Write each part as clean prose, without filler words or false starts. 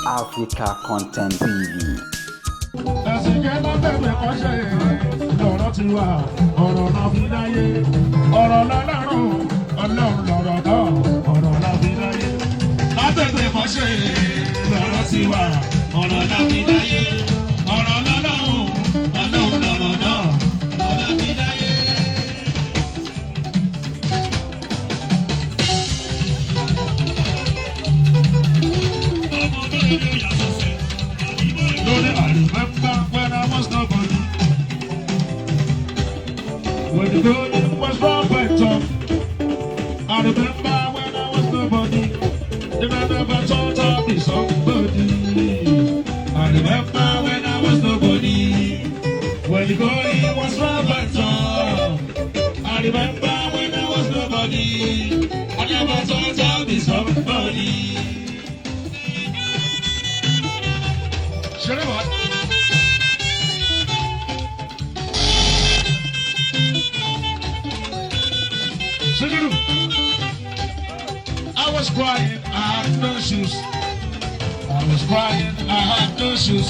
Africa Content TV. Ẹ̀sìn jẹ́ lọ́tẹ̀gbẹ̀ kọ́ṣẹ́ lọ́rọ̀ ti wà, ọ̀rọ̀ la fi láyé, ọ̀rọ̀ lọ́lọ́run, ọlọ́run lọ̀rọ̀ náà, ọ̀rọ̀ la fi láyé. Látẹ̀gbẹ̀ kọ́ṣẹ́ lọ́rọ̀ ti wà, ọ̀rọ̀ la fi láyé, ọ̀rọ̀ lọ́lọ́run, ọlọ́run lọ̀rọ̀ náà, ọ̀rọ̀ la fi láyé. Lórí I remember when I was nobody. When the going was rough and tough. I remember when I was nobody. Then I never thought I'd be somebody. I remember when I was nobody. When the going was rough and tough. I remember when I was nobody. I never thought I'd be somebody. Shut up. Sikiru. I was crying, I had no shoes. I was crying, I had no shoes.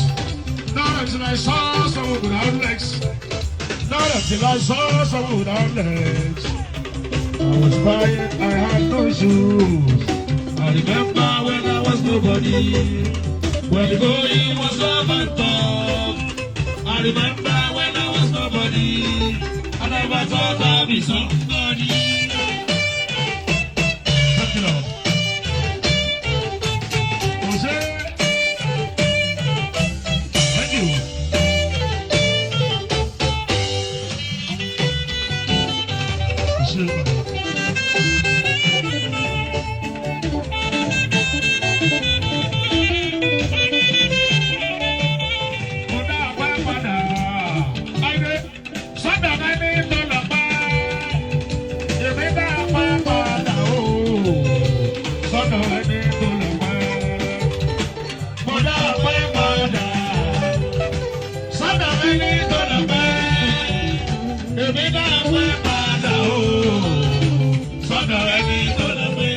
Not until I saw someone without legs. Not until I saw someone without legs. I was crying, I had no shoes. I remember when I was nobody. When the going was rough and tough. I remember when I was nobody. I never thought I'd be somebody. Thank you, Lord. Jose. Thank you. Jose. Mo dá apá padà. Ayé, sọ́dọ̀ ká ní tọ́lọ̀ pa. Èmi dá apá padà o. Sọ́dọ̀ ẹni tó lọ pa. Mo dá apá padà. Sọ́dọ̀ ẹni tó lọ pa. Èmi dá apá padà o. Sọ́dọ̀ ẹni tó lọ pa.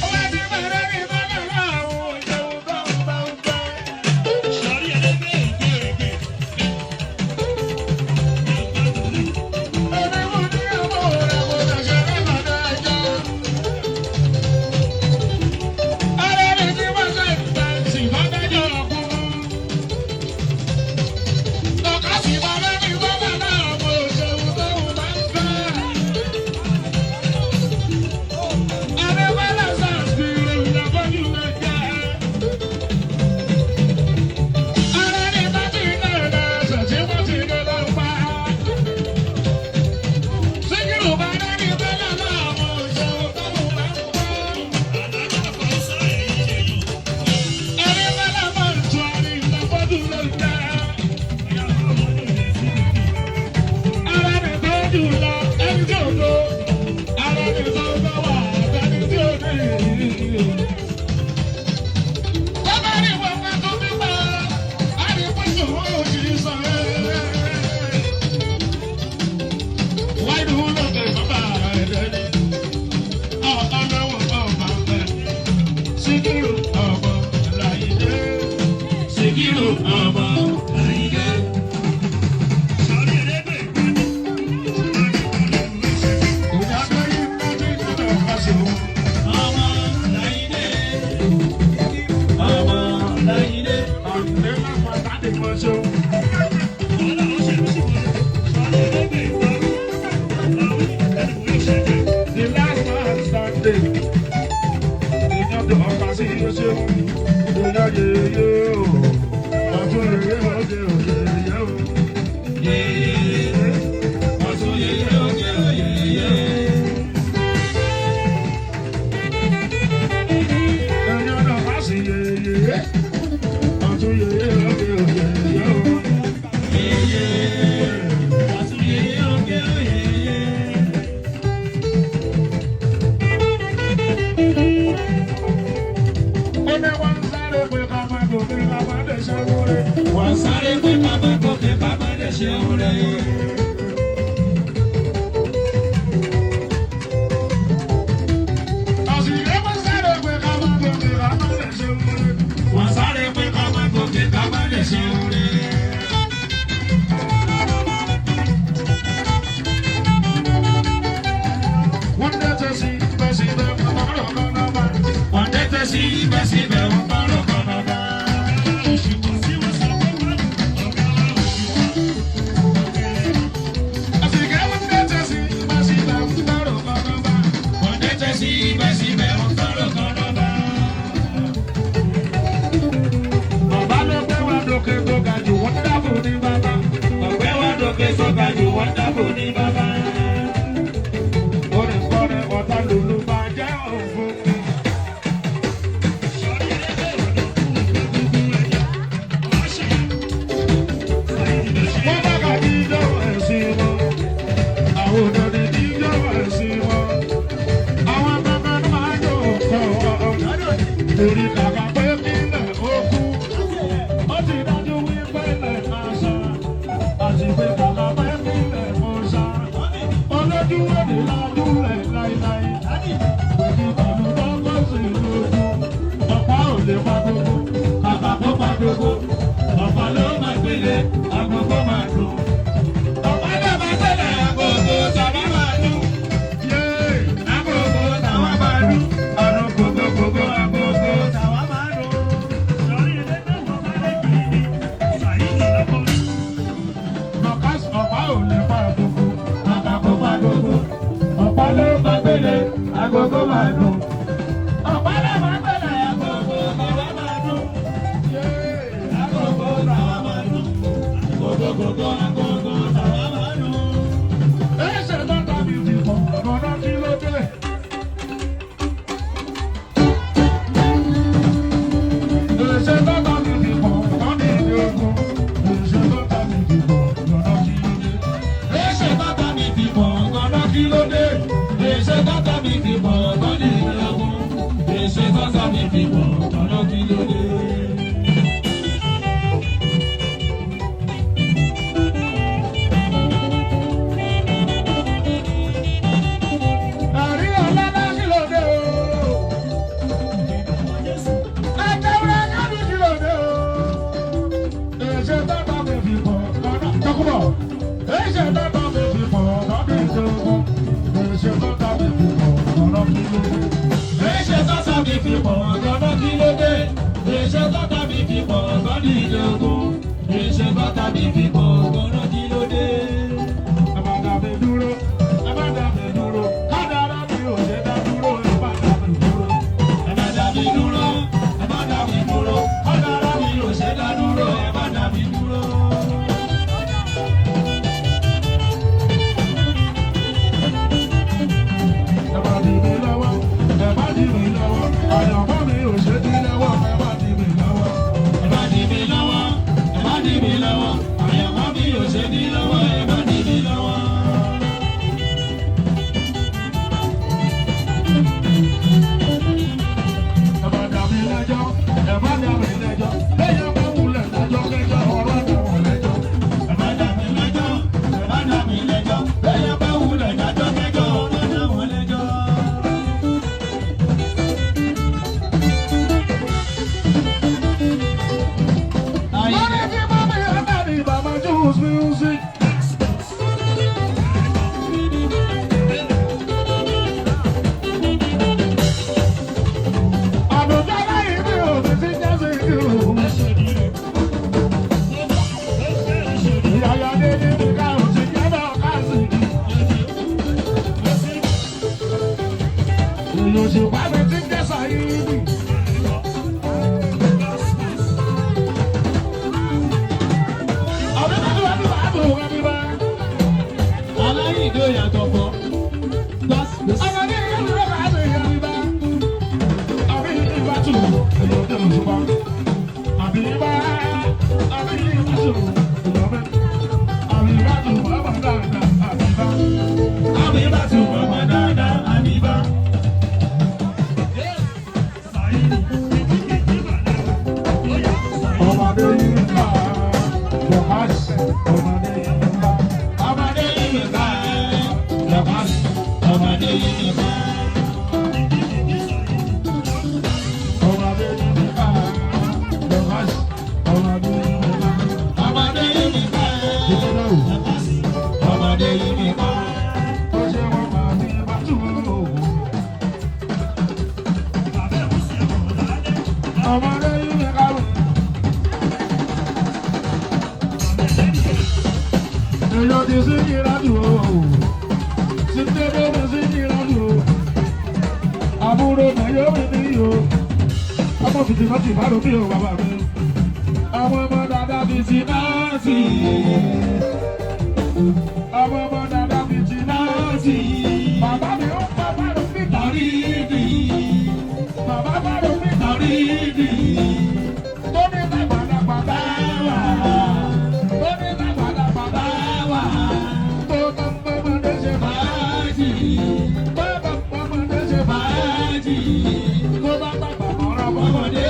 Ọwọ́ ẹni bẹ̀rẹ̀ ní bọ́lá àwọn ìjẹun tó ń bá ń bá. Sọrí ẹlẹgbẹ́ ìgbé ìgbé. Ẹni mo ní ọmọ rẹ̀ mo lè ṣe ní bàtà ẹjọ́. Ara mi ti wá ṣe ìgbà bá dájọ́ ọkùnrin. Ọ̀ká sì bá lẹ́ni bọ́lá náà mo ṣeun tó ń bá ń fẹ́. Adébọ́lá sàǹsì ìlàbọ́jú lè jẹ́. Ara ní bá ti náà lẹ́sẹ̀ tí wọ́n ti dé lọ́pàá. Síkírù bá lẹ́ni bọ́lá náà mo ṣeun tó ń bá ń fẹ́. Àdájọ́ kan sọ èyí ṣe yàn. Ẹni bọ́lá máa ń tún àrí ìlàbọ́jú lè jẹ́. Ara mi tó jù lọ, ẹni tí ò tó. Ara mi tó bá wà, ẹni tí ò ní. Bàbá rí wọn máa tó bí pa, á rí pèsè owó òjì sàn. Wáyé wúlò pé bàbá rẹ̀ ní. Ọlọ́wọ́ ọba bẹ̀. Síkírù ọmọ Láyìndé. Síkírù ọmọ Láyìndé. Sọrí ẹlẹgbẹ́ ìgbé. Ìdájọ́ yìí ń dájú ìjọba ọ̀pá-ṣe. Ọmọ Láyìndé. Ọmọ Láyìndé. Àǹdé lápá tàbí mọ́ṣọ́. Wàhálà ó ṣe mí sí wọlé. Sọrí ẹlẹgbẹ́ ìgbé. Àwọn ẹni kò yóò ṣe jẹ. The last man standing. Ìyàtọ̀ ọ̀pá sí oṣù. Ìyá yeye o. Ọ̀tún yeye òde òde yeye o. Yeye. Ọ̀tún yeye òkè òyeye. Ìyàtọ̀ ọ̀pá sí yeye. Ọ̀tún yeye òde òde yeye o. Yeye. Ọ̀tún yeye òkè òyeye. Ó ní wọ́n ń sáré pé ká máa gòkè ká máa dé ṣe wúre. Wọ́n sáré pé bàbá gòkè bàbá dẹ̀ ṣe ń rẹ̀. Àsìkò wọ́n sáré pé ká máa gòkè ká máa dé ṣe wúre. Wọ́n sáré kàkà pé kílẹ̀ ó kú. Ó ti dájú wípé ilẹ̀ máa ṣá. Àti pé kàkà pé kílẹ̀ ó ṣá. Olójú òde lájú rẹ̀ láíláí. Pẹ̀lú pẹ̀lú tọ́kọ̀ sí lójú. Ọ̀pá ò lè pa gbogbo. Kàkà kó pa gbogbo, ọ̀pá ló máa gbélé, agogo máa dùn. Ọ̀pá ló máa gbélé, agogo tàbá máa dùn. Yéé! Agogo tàwa máa dùn. Ọdún gbogbogbò agogo tàwa máa dùn. Bọ̀kás ọ̀pá ò lè pa gbogbo. Kàkà kó pa gbogbo, ọ̀pá ló máa gbélé, agogo máa dùn. Ọ̀pá ló máa gbélé, agogo tàwa máa dùn. Yéé! Agogo tàwa máa dùn. Gbogbogbò agogo tàwa máa dùn. Ẹsẹ̀ tọ́ta mi ti pọ̀, ọ̀nà kí ló dé? Ẹsẹ̀ tọ́ta mi ti pọ̀, ọ̀nà ìdí ogun. Ẹsẹ̀ tọ́ta mi ti pọ̀, ọ̀nà kí ló dé? Èṣe tọ́ta mi fi pọ̀ ọ̀gọ́dọ̀ kí ló dé? Èṣe tọ́ta mi fi pọ̀ ọ̀gọ́dọ̀ ìlọ́gùn. Èṣe tọ́ta mi fi pọ̀ ọ̀gọ́dọ̀ kí ló dé? Àrí ọ̀làlá kí ló dé o? Ẹ̀jẹ̀wúrẹ́ kábí kí ló dé o? Ẹsẹ̀ tọ́ta mi fi pọ̀, ọ̀nà tọkùbọ̀. Ẹsẹ̀ tọ́ta mi fi pọ̀, ọ̀nà ìdí ogun. Ẹsẹ̀ tọ́ta mi fi pọ̀, ọ̀nà kí ló dé? Èṣe tọ́ta mi fi pọ̀ ọ̀gọ́dọ̀ kí ló dé? Èṣe tọ́ta mi fi pọ̀ ọ̀gọ́dọ̀ ìlọ́gùn. Èṣe tọ́ta mi fi pọ̀ ọ̀gọ́dọ̀ kí ló dé? Ẹ má dá mi dúró, ẹ má dá mi dúró, kádàrá mi ò ṣe dá dúró, ẹ má dá mi dúró. Ẹ má dá mi dúró, ẹ má dá mi dúró, ọ̀dọ́rọ̀ mi ò ṣe dá dúró, ẹ má dá mi dúró. Ẹ má dì mí lọ́wọ́, ẹ má dì mí lọ́wọ́, àyànmọ́ mi ò ṣe dí lọ́wọ́, ẹ má dì mí lọ́wọ́. Ẹ má dì mí lọ́wọ́, ẹ má dì mí lọ́wọ́, àyànmọ́ mi ò ṣe dí lọ́wọ́, ẹ má dì mí lọ́wọ́. Ẹ má dá mi lẹ́jọ́, ẹ má dá mi lẹ́jọ́, lẹ́yìn bá wulẹ̀ dájọ́ kẹjọ́ ọ̀rọ̀ dá wọn lẹ́jọ́. Ẹ má dá mi lẹ́jọ́, ẹ má dá mi lẹ́jọ́, bẹ́ẹ̀ bá wulẹ̀ dájọ́ kẹjọ́ ọ̀rọ̀ dá wọn lẹ́jọ́. Mọ́ni tí mọ́mí ọ̀tá mi bàbá Juice Music. Àdùjọ láyé mi ò ní sí jẹ́sí ìlú. Ìyàyà dé ní mi ká ò sí jẹ́ náà ká sí. Ìyòṣùpá mi ti ń jẹ́ Sàyídì. Ọ̀bí tó wà ní bàbá òun ẹni bá. Aláìdó yàtọ̀ pọ̀. Ọmọdé yẹn ló bá ṣe yẹn ní bá. Àbí ìbá tù èyí tó ń ṣùpá. Àbí ìbá àbí ìbá tù èyí ọbẹ̀. Àbí ìbá tù ọmọ dáadáa àbí ìbá. Àbí bá tún ọmọ dáadáa, àbí bá. Ọmọdé yìí ń bá Bọ̀hásì. Ọmọdé yìí ń bá. Ọmọdé yìí bá lọ́kàn. Ọmọdé yìí bá. Ọmọdé yìí ń bá Bọ̀hásì. Ọmọdé yìí ń bá. Ọmọdé yìí bá Ìjọba ò. ọmọdé yìí bá. Ó ṣe wọ́n máa ní bá tù ú. Ọmọdé yìí ń ká lọ. Èyàn ti sí ìrádùn o. Sí tẹ́lẹ̀ mi sí ìrádùn o. Àbúrò Nàyọ́ mi ní o. Ọmọ fìdí má ti bá ló bí o bàbá mi. Àwọn ọmọ dàda fi ti náà sí. Àwọn ọmọ dàda fi ti náà sí. Bàbá mi ó pa bá ló fi tàrí ìdì. Bàbá bá ló fi tàrí ìdì. Tó ní dàgbàdàgbà bá wà. Tó ní dàgbàdàgbà bá wà. Tó bá ń bọ́ ọmọdé ṣe fàájì. Tó bá ń bọ́ ọmọdé ṣe fàájì. Tó bá bàgbà mọ́ra bọ́mọdé.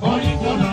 Oyin tó bá.